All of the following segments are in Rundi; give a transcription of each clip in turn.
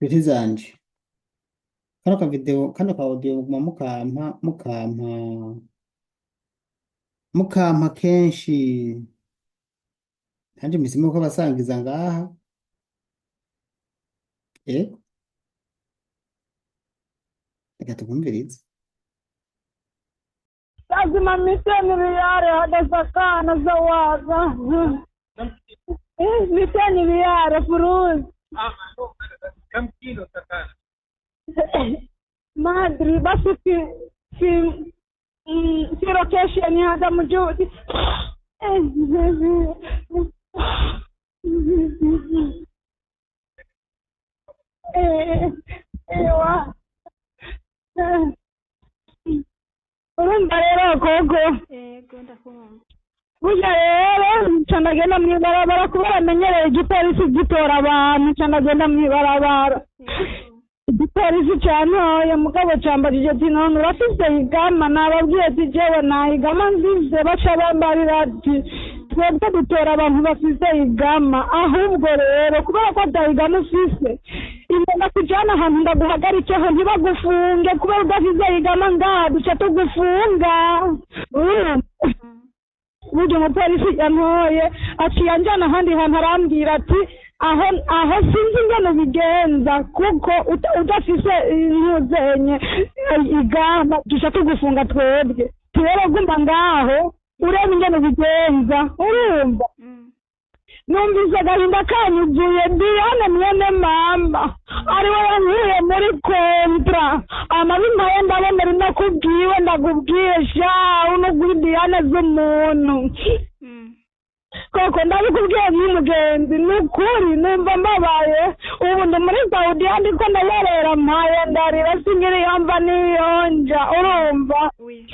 Nshuti zanje, kano ka video, kano ka audio muguma mukampa, mukampa, mukampa kenshi, nanje mpisemo ko abasangiza ngaha. Ego, reka tukumvirize. Lazima 200 riyali هذا سكان زواجه 200 ريال فروز. معلوم. كم كيلو سكانة؟ ما ادري، بس في لوكيشن هذا موجود. إيه، ايوه، urumva rero koko. Yego, ndakumva. Burya rero nca ndagenda mw'ibarabara kubera menyereye igipolisi gitora abantu, nca ndagenda mw'ibarabara. Yego. Igipolisi cantoye, mugabo cambajije ati: "None urafise igama?" Nababwiye ati: "Jewe nta igama mfise." Baca bambarira ati: "Twebwe dutora abantu bafise igama. Ahubwo rero kubera ko ata igama ufise, ingenda kujana ahantu ndaguhagarikeho, ntibagufunge, kubera udafise igama ngaha duca tugufunga." Urumva? Burya umupolisi yantoye aciye anjana ahandi hantu, arambwira ati: "Aho aho sinzi ingene ubigenza, kuko udafise intuzenye igama duca tugufunga twebwe. Rero gumba ngaho urebe ingene ubigenza." Urumva? Numvise agahinda kanyuzuye. Diane mwene mama ariwe yankuye muri kontra, amabi mpaye ndabona rinakubwiwe, ndakubwiye sha, uno kuri Diane z'umuntu. Koko ndabikubwiye nk'umugenzi, ni ukuri numva mbabaye. Ubu ndi muri Saudiya, ndiko ndayerera, mpaye ndarira, sinkiri yomva niyonja, urumva? Oui.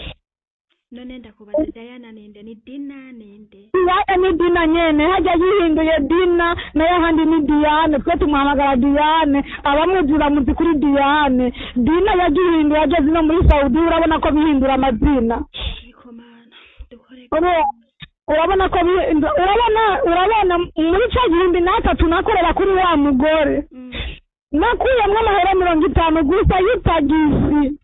None ndakubaza, Diana ninde? Ni Dina ninde? Diane ni Dina nyene, hajya yihinduye Dina, nayo ahandi ni Diane. Twe tumuhamagara Diane, abamuzi bamuzi kuri Diane. Dina yagihinduye ageze no muri Saudiya, urabona ko bihindura amazina. Ariko Mana dukore. Urabona ko urabona muri ca 1003 nakorera kuri wa mugore, nakuyemwo amahera 50 gusa y'itagisi.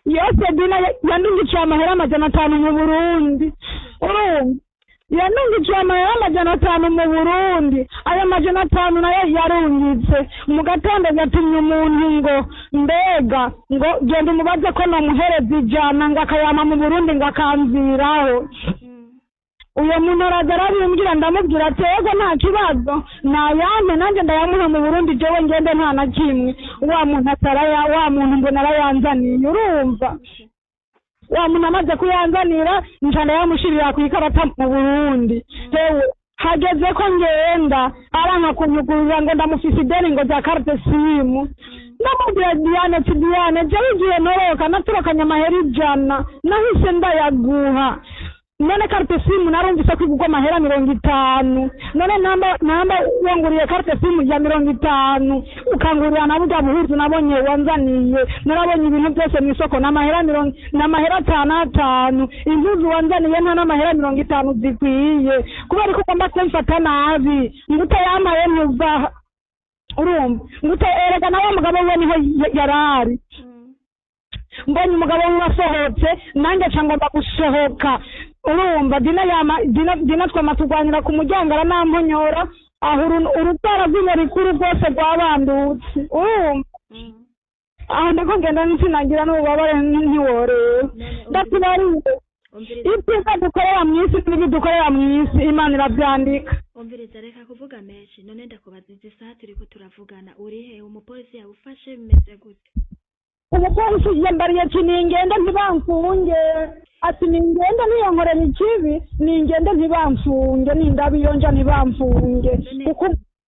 Yose Dina yandungikiye amahera 500 mu Burundi, urumva? Yandungikiye amahera 500 mu Burundi. Ayo 500 nayo yarungitse mu gatondo, yatumye umuntu ngo mbega ngo genda umubaze ko nomuhereza 100, ngo akayama mu Burundi, ngo akamviraho. Uyo muntu araza arabimbwira, ndamubwira ati: "Ego, nta kibazo, nayampe nanjye ndayamuha mu Burundi, jewe ngende nta na kimwe." Wa muntu ataraya, wa muntu mbona arayanzaniye, urumva? Wa muntu amaze kuyanzanira, nca ndayamushirira ku ikarata mu Burundi. Hewe, hageze ko ngenda, aranka kunyugurura, ngo ndamufise ideni, ngo za carte SIM. Ndamubwira Diane ati: "Diane, jewe igihe noroka naturokanye amahera 100, nahise ndayaguha. None carte SIM narumvise ko igurwa amahera 50. None namba wanguriye carte SIM ya 50, ukangurira na burya buhuzu nabonye wanzaniye, narabonye ibintu byose mu isoko n'amahera mirongo n'amahera atanu atanu. Impuzu wanzaniye nta n'amahera 50 zikwiye. Kubera ko ugomba kumfata nabi, ngo utayampaye ntuva, urumva?" Ngo erega nawe mugabo we niho yarari. Mbonye umugabo we asohotse, nanjye nca ngomba gusohoka, urumva? Dina yama Dina twama turwanira ku muryango, aranamponyora aho urutara rw'inyarikuru rwose rwabandutse, urumva? Aho ndiko ngenda nsinagira n'ububabare, ntiworeba. None Ndakubariye. Umviriza. Ibyiza dukorera mu isi n'ibi dukorera mu isi, Imana irabyandika. Umviriza, reka kuvuga menshi. None ndakubaza, izi saha turiko turavugana uri he? Umupolisi yagufashe, bimeze gute? Umupolisi yambariye ati: "Ningende ntibamfunge." Ati: "Ningende, niyonkorera ikibi, ningende ntibamfunge, nindabiyonja ntibamfunge." None Kuko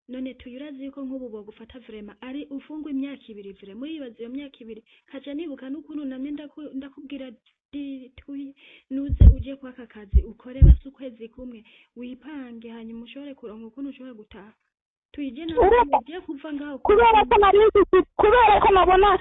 none tuyi, urazi yuko nk'ubu bogufata vraiment ari ufungwa imyaka 2? Vraiment uribaza iyo myaka 2? Kaca nibuka n'ukuntu namye ndakubwira tuyi nuze uje kwaka kazi ukore basi ukwezi kumwe, wipange, hanyuma ushobore kuronka ukuntu ushobora gutaha. Tuyije Urumva- ngiye kuva ngaho Kubera ko nari kubera ko nabona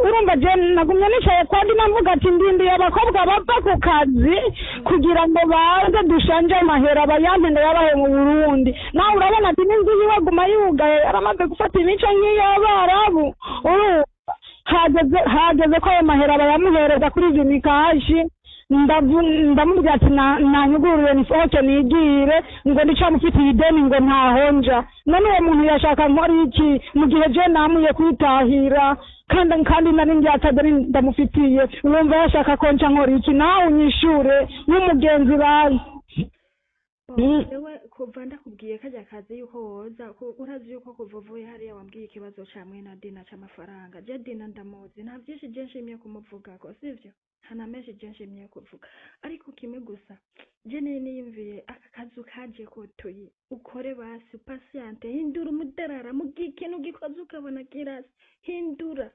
urumva je nagumye nicaye kwa Dina mvuga ati ndindiye abakobwa bava ku kazi kugira ngo baze dushanje amahera bayampe ndayabahe mu Burundi. Nawe urabona ati n'inzu yiwe aguma yugaye, yaramaze gufata imico nk'iy'abarabu. Urumva hageze ko ayo mahera bayamuhereza kuri Vimikashi. Ndamubwira ati nanyugurure nisohoke nigire, ngo ndicamufitiye ideni ngo ntahonja. None uwo muntu yashaka nkora iki mu gihe je namuye kwitahira, kandi nari ngiye atadeni ndamufitiye? Wumva yashaka ko nca nkora iki? Nawe unyishure nk'umugenzi bazi. Ewe, kuva ndakubwiye kajya kazi yuko woza, urazi yuko kuva uvuye hariya wambwiye ikibazo ca mwene Dina c'amafaranga. Je Dina ndamuzi, nta vyinshi je nshimye kumuvugako, sivyo? Nta na menshi je nshimye kuvuga, ariko kimwe gusa je niyumviye aka kazu kaje ko tuyi ukore basi patiente, hindura umudarara mu ikintu gikoze ukabona kirasi, hindura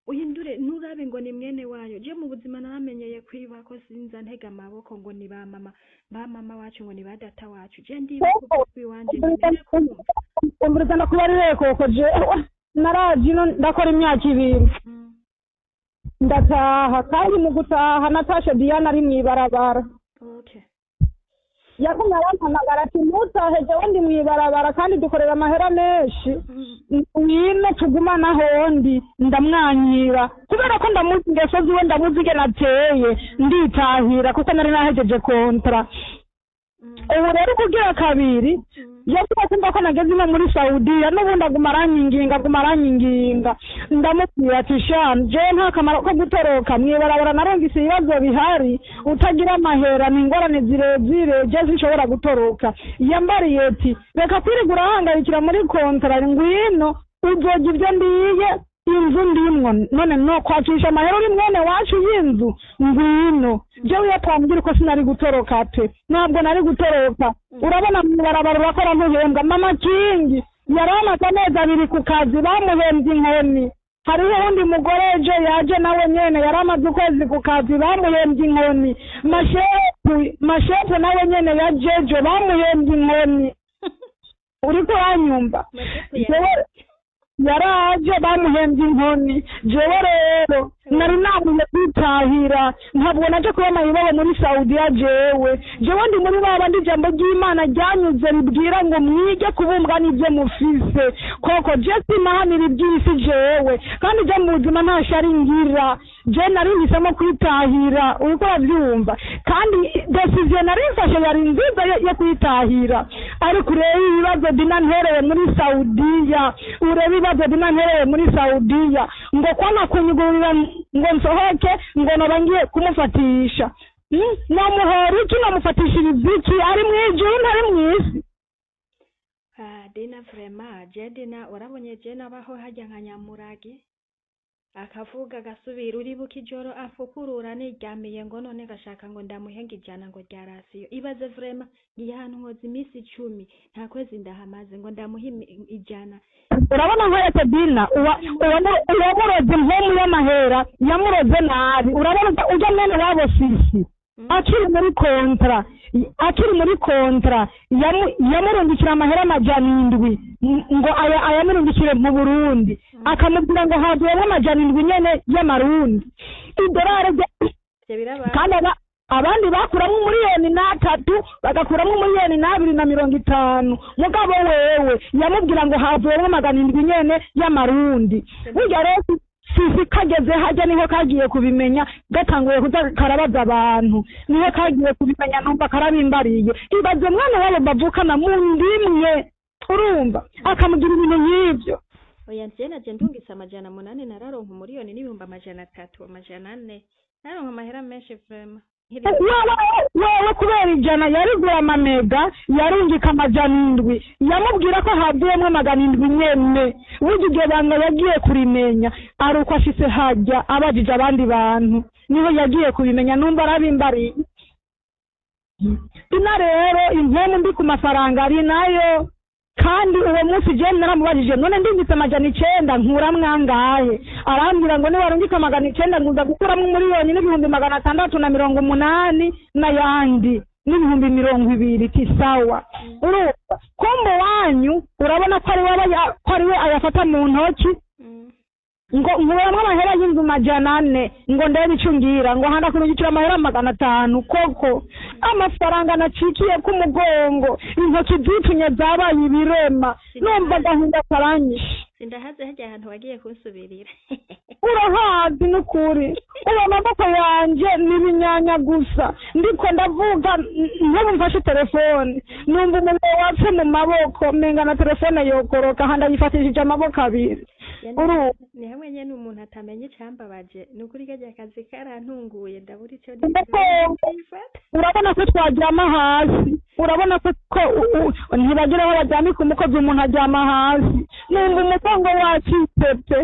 uhindure, nturabe ngo ni mwene wayo. Je mu buzima naramenyeye kwiba ko sinza ntega amaboko ngo ni ba mama, ba mama wacu, ngo ni ba data wacu. Je ndiba kuva iwanje nkeneye kumva. Umviriza ndakubarire koko, je naraje ino ndakora imyaka 2, ndataha. Kandi mu gutaha natashe Diana ari mw'ibarabara. Yagumye arampamagara ati ntutahe, jewe ndi mw'ibarabara kandi dukorera amahera menshi, ngwino tugumane ahondi. Ndamwanyira kubera ko ndamuzi ingeso ziwe, ndamuzi ingene ateye, nditahira kuko nari nahejeje contrat. Ubu rero kugira kabiri yavuga kumva ko nageze ino muri Saudiya, n'ubundi aguma aranyinginga, aguma aranyinginga. Ndamubwira ati sha, jewe nta kamaro ko gutoroka mw'ibarabara, narumvise ibibazo bihari, utagira amahera ni ingorane zirezire, je sinshobora gutoroka. Yambariye ati reka kwirirwa urahangayikira muri contrat, ngwino uzorya ibyo ndiye, inzu ndimwo, none no kwakisha amahera uri mwene wacu y'inzu, ngwino. Jewe iyo atambwira uko sinari gutoroka pe, ntabwo nari gutoroka. Urabona mw'ibarabara urakora ntuhembwa. Mama Kingi yari amaze amezi 2 ku kazi, bamuhembye inkoni. Hariho uwundi mugore ejo yaje nawe nyene yari amaze ukwezi ku kazi, bamuhembye inkoni. Mashepu nawe nyene yaje ejo, bamuhembye inkoni. Uriko uranyumva? Jewe yaraje bamuhembye inkoni. Jewe rero nari nabuze kwitahira, ntabwo naje kuba mayibobo muri Saudiya. Jewe ndi muri ba bandi ijambo ry'Imana ryanyuze ribwira ngo mwige kubumbwa n'ibyo mufise. Koko je simahanira iby'isi jewe, kandi je mu buzima nta shari ngira. Je nari mpisemo kwitahira, uriko uravyumva? Kandi decision nari mfashe yari nziza yo kwitahira. Ariko urebe ibibazo Dina ntereye muri Saudiya, urebe ibibazo Dina ntereye muri Saudiya, ngo kwana kunyugurira ngo nsohoke, ngo noba ngiye kumufatisha. Nomuhora iki? Nomufatishiriza iki? Ari mw'ijuru ntari mw'isi. Dina vraiment, je Dina urabonye je nabaho hajya nka Nyamuragi akavuga agasubira. Uribuka ijoro afukurura niryamiye ngo none gashaka ngo ndamuhenga 100 ngo rya ration. Ibaze vraiment, ngiye ahantu nkoze iminsi 10, nta kwezi ndahamaze, ngo ndamuhe 100. Urabona nkwereke Dina, uwamuroze impomu y'amahera yamuroze nabi. Urabona ujya mwene wabo Sisi akiri muri contrat, akiri muri contrat yamurungikira amahera 700 ngo ayamurungikire mu Burundi, akamubwira ngo havuyemo 700 nyene y'amarundi, idolari. Ivyo birabaye. Kandi abandi bakuramwo 1,3 miliyoni, bagakuramwo 1,025 miliyoni, mugabo wewe yamubwira ngo havuyemwo 700 nyene y'amarundi. Burya rero Sisi kageze hajya niho kagiye kubimenya, gatanguye kuza karabaza abantu, niho kagiye kubimenya, numva karabimbariye. Ibaze mwana wabo bavukana mu ndimwe, urumva akamugira ibintu nk'ivyo. Oya, je naje ndungitse 800, nararonka 1,300,000, 400, naronka amahera menshi vraiment. Wewe kubera 100 yarigura amamega, yarungika 700, yamubwira ko havuyemwo 700 nyene. Burya iryo banga yagiye kurimenya ari uko ashitse hajya abajije abandi bantu, niho yagiye kubimenya, numva arabimbariye. Ina rero impemu mbi ku mafaranga ari nayo. Kandi uwo munsi je naramubajije, none ndungitse 900 nkuramwo angahe? Arambwira ngo niwarungika 900 nguza gukuramwo 1,680,000 n'ayandi. n'ibihumbi 20. Ti sawa. Urumva kumbe wanyu, urabona ko ari we ko ari we ayafata mu ntoki. Ngo nkuramwo amahera y'inzu 400, ngo ndebe ico ngira, ngo handa kurungikira amahera 500. Koko amafaranga nacikiye ku mugongo, intoki zitumye zabaye ibirema, numva agahinda karanyishe. Sindahaze harya ahantu wagiye kunsubirira. Urahazi n'ukuri, ubu amaboko yanje ni ibinyanya gusa. Ndiko ndavuga nk'ubu mfashe telefone, numva umuriro watse mu maboko, menga na telefone yokoroka, handa yifatishije amaboko abiri. Urumva Ni hamwe nyene umuntu atamenya icambabaje. Ni ukuri karya kazi karantunguye, ndabura ico Umugongo. nifata. Urabona ko twaryama hasi, urabona ko ntibagira aho baryamika umukozi, umuntu aryama hasi, numva umugongo wacitse pe.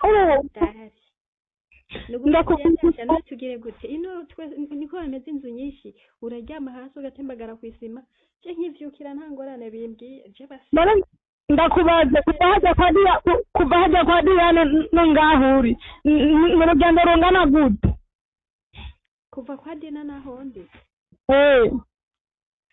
Urumva Ndahari. Ndakubwira. None tugire gute? Ino twe niko bameze, inzu nyinshi uraryama hasi ugatembagara kw'isima. Je nkivyukira nta ngorane bimbwiye je basi. None ndakubaze, kuva hajya kwa Diane no ngaho uri, ni urugendo rungana gute? Kuva kwa Dina naho ndi? Eh.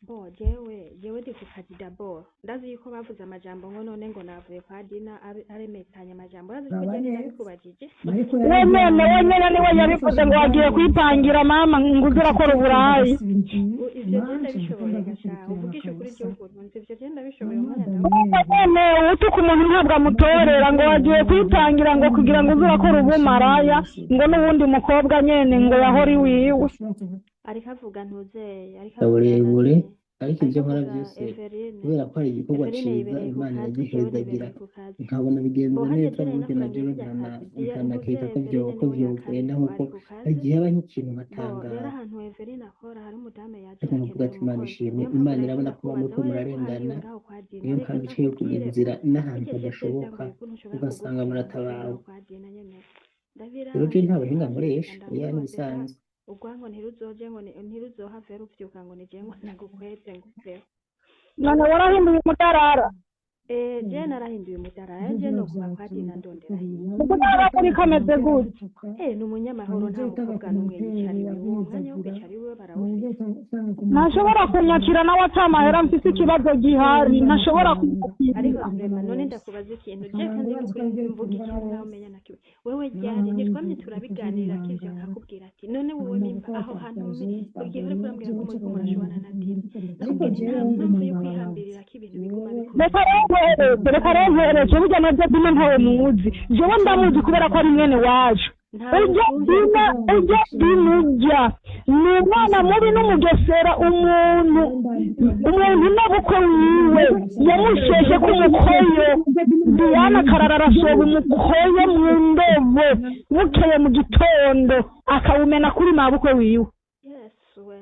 Bo jewe ndi ku kazi d'abord. Ndazi yuko bavuze amajambo ngo none ngo navuye kwa Dina aremetanye amajambo. Urazi ko Uraba je neza. nabikubajije. Ariko We nyene niwe yabivuze ngo wagiye kwipangira mama, ngo uze urakora uburayi. Ivyo je ndabishoboye gasha, uvugisha ukuri, je ukuntu nzi ivyo je ndabishoboye umwanya Wowe nyene utuka umuntu ntabwo amutorera, ngo wagiye kwipangira ngo kugira ngo uze urakora ubumaraya, ngo n'uwundi mukobwa nyene ngo yahora iwiwe. Ariko avuga ntuzeye, ariko avuga Uburebure nande? Ariko Ariko ibyo nkora avuga byose, Everine. kubera ko hari igikorwa Everine ciza, yibereye ku Imana kazi, jewe iragihezagira, nibereye ku kazi. nkabona bigenze Bo harya neza. je nari Burya na nakurangiye jewe karya kazi nkanakeka ntuze ko vyo Everine ko niwe yakazi vyogenda ngo nkuko ari ku kazi. hagiye haba nk'ikintu Bo rero nkatangara. ahantu Everine akora hari umudamu yaje Ariko nkavuga akeneye ati Imana umukozi. ishimwe, Niyo mpamvu Imana nariko irabona ko ndakubaza muriko we rero ko hariya murarengana, ngaho kwa Dina. niyo Reka mpamvu iciye ndakubwire inzira n'ahantu burya je hadashoboka, vyangoye ukuntu nshobora ugasanga kugubwira ngo muratabawe. ngaho kwa Dina nyene ndabiraba. Rero je nta buhinga Reka nkoresha, oya, ndamubaze sha. n'ibisanzwe. Urwanko ntiruzoje ngo ntiruzohave ruvyuka ngo nije ngo nagukweze ngo uveho. None warahinduye umutarara? Eh, je narahinduye umutarara, je no kuva kwa Dina ndondera hirya. Umutarara kuri kameze gute? Eh, ni umunyamahoro, nta mukobwa n'umwe yicariwe. Uwo mwanya wo kwicara iwe barawufise. Ntashobora kunyakira nawe ata mahera mfise, ikibazo gihari ntashobora kunyakira. Ariko vraiment, none ndakubaza ikintu je, kandi n'ukuri mvuga ikintu ntaho umenya na kimwe. Wewe ryari ntitwamye turabiganira k'ivyo, nkakubwira ati none wowe nimba aho hantu igihe uriko urambwira ko muriko murashwana na Dina, nakubwira nti nta mpamvu yo kwihambirira ko ibintu biguma Reka bikomeye. rero nkwereke, reka rero nkwereke, burya nabyo Dina ntawe muzi, jewe ndamuzi kubera ko ari mwene wacu. Ntawe Ujya ukumva. Dina, ujya Dina, ujya ni umwana mubi n'umugesera. Umuntu n'abukwe wiwe yamusheshe ku mukoyo, Diana akarara arasoba umukoyo mu ndobo, bukeye mu gitondo akawumena kuri mabukwe wiwe. Yes we.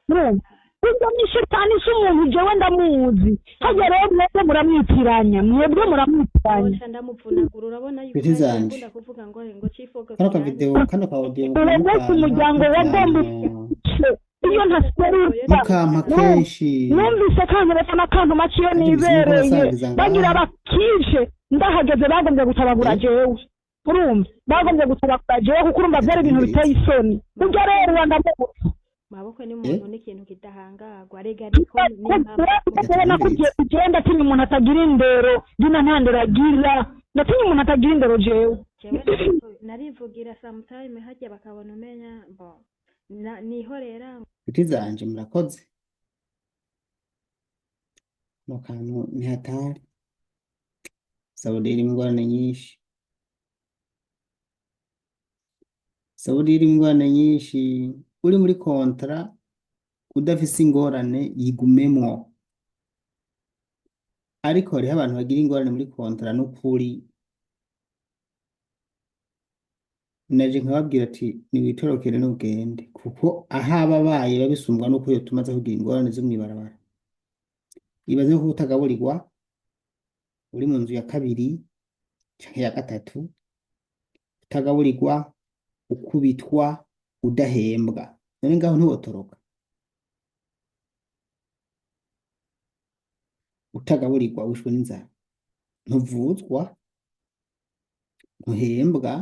Urumva ujya ni shitani, si umuntu, jewe ndamuzi. Hajya rero mwebwe muramwitiranya, mwebwe muramwitiranya. Oca ndamuvunagura, urabona yuko Nshuti yagiye zanje, akunda kuvuga ngo cifogo kano ka kiranye. video, kano ka audio Uwo munsi mukampa umuryango wagomba iyo ntaseruka mukampa kenshi. Numvise kankereka n'akantu make iyo Nanjye mbese nuko nibereye nasangiza bagira ngaha. bakice, ndahageze bagombye gutabagura jewe. Urumva bagombye gutabagura jewe kuko urumva byari ibintu biteye isoni. Ujya rero uwa ndamuzi. Mabukwe ni umuntu n'ikintu kidahangagwa rega, ariko ni impamvu. Kubona ko ugiye kugenda, atinya umuntu atagira indero. Dina nta ndero agira, ndatinya umuntu atagira indero jewe. Jewe narivugira sometime harya bakabona umenya bo nihorera. Nshuti zanje, murakoze. Mu kantu ntihatari Saudi irimo ingorane nyinshi, Saudi irimo ingorane nyinshi. Uri muri contrat udafise ingorane, yigumemwo. Ariko hariho abantu bagira ingorane muri contrat n'ukuri, naje nkababwira ati niwitorokere n'ugende, kuko aho aba abaye biba bisumbwa n'uko yotuma aza kugira ingorane zo mw'ibarabara. Ibaze ko utagaburirwa, uri mu nzu ya kabiri canke ya gatatu, utagaburirwa, ukubitwa, udahembwa, none ngaho ntiwotoroka? Utagaburirwa, wishwe n'inzara, ntuvuzwa, ntuhembwa,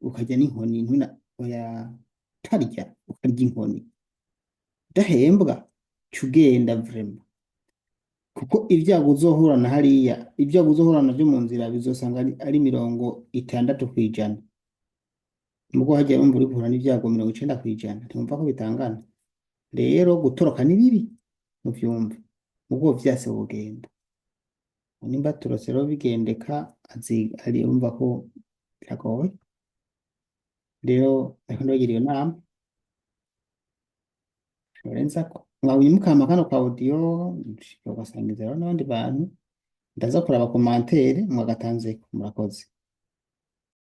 ukarya n'inkoni, ntuna oya. Utarya, ukarya inkoni, udahembwa, ca ugenda vraiment, kuko ibyago uzohura na hariya, ibyago uzohura navyo mu nzira bizosanga ari 60%. Mugo hagiye wumva uri guhura n'ibyago 90%, ntiwumva ko bitangana? Rero gutoroka ni bibi, muvyumve. Mugo vyase wogenda. Nimba turose rero bigendeka azi ari urumva ko biragoye. Rero ariko ndabagira iyo nama Lorenzako, mwabonye mukama kano ka audio, ugasangiza rero n'abandi bantu. Ndaza kuraba commentaire mwagatanzeko. Murakoze.